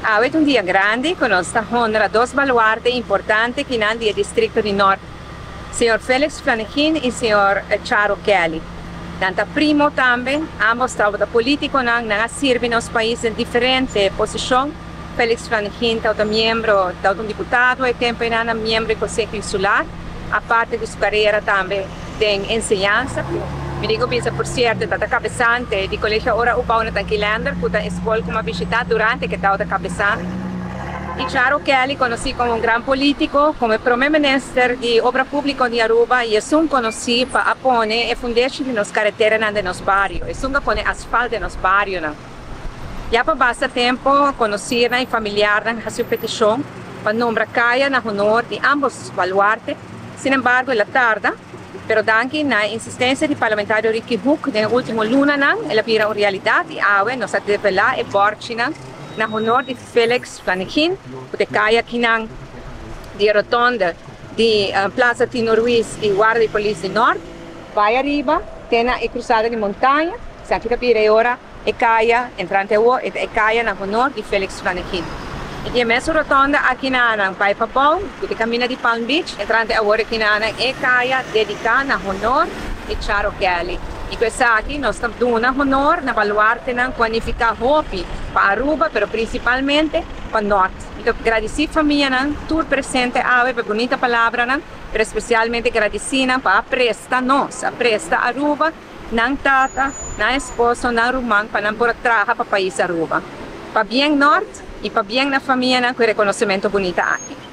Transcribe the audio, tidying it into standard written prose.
Awe ta un dia grandi cu nos ta honra dos baluarte importante kinan di e districto di Noord, señor Felix Flanegin y señor Charo Kelly. Nan ta primo tambe, ambos tabata politiconan, nan a sirbi nos pais den diferente posicion. Felix Flanegin tabata miembro, tabata un diputado e tempo einan, miembro di Conseho Insular, aparte di su carera tambe den enseñansa. Mi tin cu bisa por cierto, e tabata cabesante di Colegio Ora Ubao na Tanki Leander, cu ta e scol cu mi a bishita durante cu e tabata cabesante. Y Charo Kelly, conoci como un gran politico, como e prome minister di Obra Publico di Aruba y esun conoci pa a pone e fundeshi di nos careteranan den nos bario, esun a pone asfalt den nos barionan. Ya pa basta tempo conocirnan y familiarnan haci un peticion pa nombra caya na honor di ambos baluarte, sin embargo el a tarda, pero danki na e insistencia di Parlamentario Ricky Hoek den e ultimo lunanan el a bira un realidad y awe nos a devela e borchinan na honor di Felix Flanegin cu ta e caya akinan di e rotonde di Plaza Tino Ruiz y Warda di Polis di Noord bay ariba te na e cruzada di Montaña, esaki ta bira e ora. E kaya entrante awor e ta e kaya na honor di Felix Flanegin. E di e mesun rotonda aki na nan bai pa bou ku ta kaminda di Palm Beach entrante awor aki na nan e kaya dediká na honor di Charo Kelly. I ku esaki nos ta duna honor na baluartenan ku a nifiká hopi pa Aruba pero prinsipalmente pa Nort. Mi ta gradisí famianan tur presente awe pa e bunita palabranan pero espesialmente gradisí nan pa a presta nos, a presta Aruba. Nan tata, nan esposo, nan ruman pa nan por a traha pa pais Aruba. Pabien Nort y pabien na famianan cu e reconocemento bunita aki.